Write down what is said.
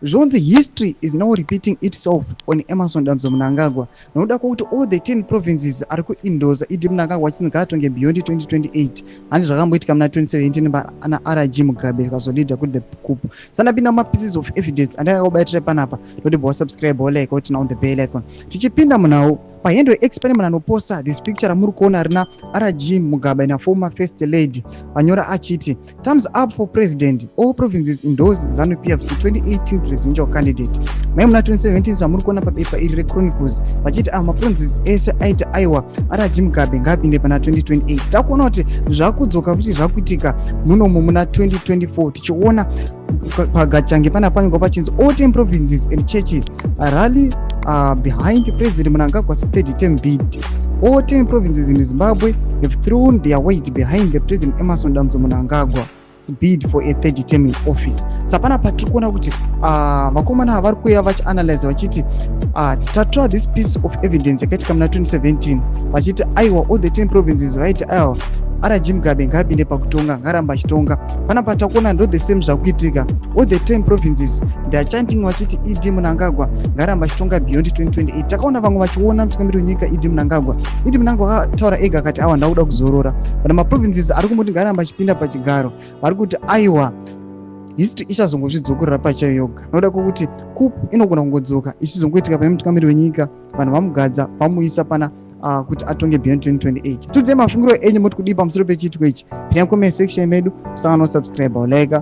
Zvonzi history is now repeating itself on Emmerson Dambudzo Mnangagwa nokuda kwokuti all the 10 provinces ari kuendorsa ED Mnangagwa achinzi ngaatonge beyond 2028. Hanzi zvakamboitika muna 2017 ana RG Mugabe zvikazoleada kuti the coup. Sandapinda mumapieces of evidence andakakubatira panapa, ndotibva wasubscribe, wolike, woturn on the bell icon. Tichipinda munhau, pahandle X pane munhu anoposta this picture ramuri kuona rina RG Mugabe naformer First Lady. Vanyora achiti, "Thumbs up for president. All provinces endorse ZANU PF's 2018 presidential candidate." Mai muna 2017, zvamuri kuona pabepa iri reChronicles, vachiti ava maprovinces ese aiti aiwa, RG Mugabe ngaapinde pana 2028. Takuona kuti zvakudzoka kuti zvakuitika munomu muna 2024. Tichiona pagachange pana panyorwa pachinzi, "All 10 provinces and church rally behind President Mnangagwa's third term bid. All 10 provinces in Zimbabwe have thrown their weight behind the President Emmerson Dambudzo Mnangagwa bid for a third term in office." Sapana patiri kuona kuti vakomana vari kuuya vachianalyze vachiti tatora this piece of evidence yakaitika muna 2017, vachiti aiwa, all the 10 provinces vaiti aiwa, RG Mugabe ngaapinde pakutonga, ngaaramba achitonga. Panapa takuona ndo the same zvakuitika. All the 10 provinces, they are chanting vachiti ED Mnangagwa ngaaramba achitonga beyond 2028. Takaona vamwe vachiona mutungamiri wenyika ED Mnangagwa. ED Mnangagwa akataura ega akati aiwa, ndakuda kuzorora, but maprovinces ari kumboti ngaaramba achipinda pachigaro. Vari kuti aiwa, history ichazongozvidzokorera pachayo yoga, nokuda kwokuti coup inogona kungodzoka ichizongoitika pane mutungamiri wenyika, vanhu vamugadza, vamuisa pana kuti atonge beyond 2028. Tiudzei mafungiro enyu, moti kudii pamusoro pechiitiko ichi? Pinda comment section medu, musangano, subscribe, like.